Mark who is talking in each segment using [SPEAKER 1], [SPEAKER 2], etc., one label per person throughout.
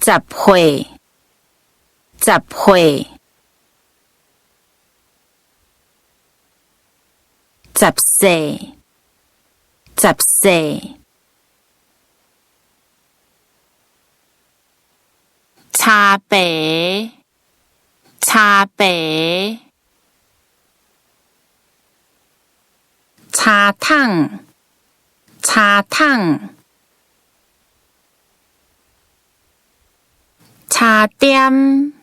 [SPEAKER 1] 十歲，十歲，十歲，十歲，茶白，茶白，茶桶，茶桶，茶點，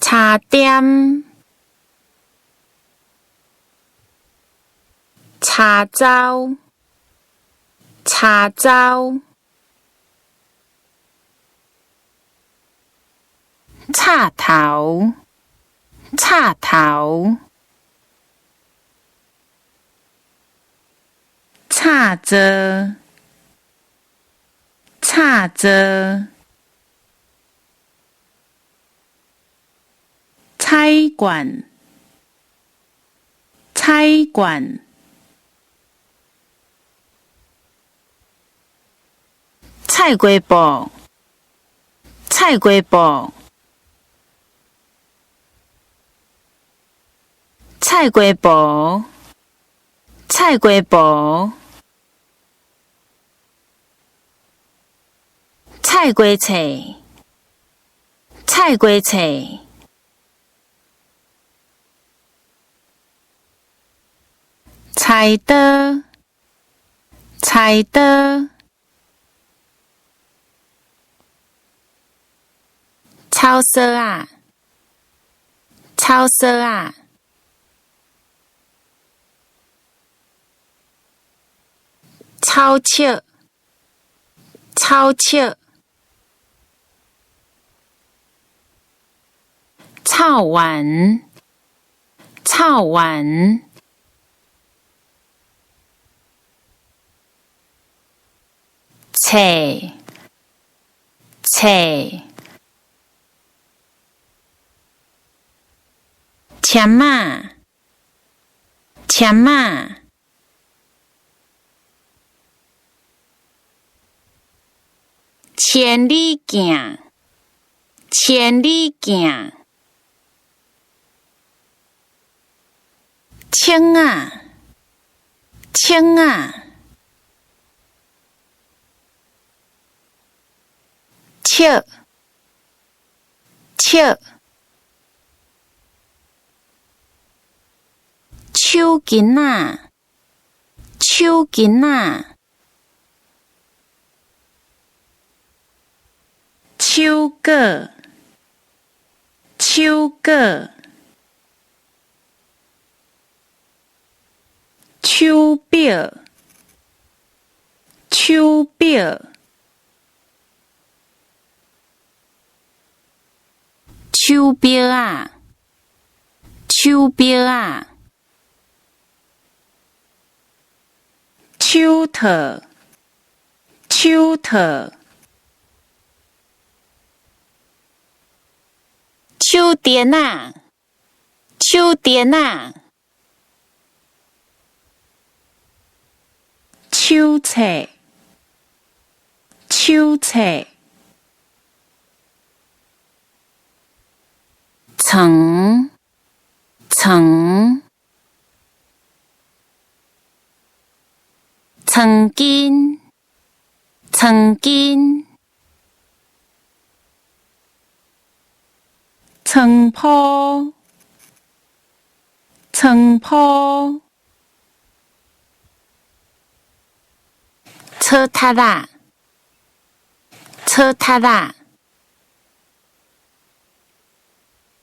[SPEAKER 1] 茶點，茶走，茶走，插頭，插頭，插座，插座，彩罐，彩罐，菜瓜布，菜瓜布，菜瓜布，菜瓜布，菜瓜菜，菜瓜菜，菜刀，菜刀，草索仔，草索仔，草笑，草笑，草原，草原，冊，冊，簽仔，簽仔，千里鏡，千里鏡，銃仔，銃仔，笑，笑，手巾仔，手巾仔，手果，手果，手錶，手錶，手錶仔，手錶仔，手套，手套，手電仔，手電仔，手冊，手冊，床，床，床巾，床巾，床鋪，床鋪，草塔仔，草塔仔。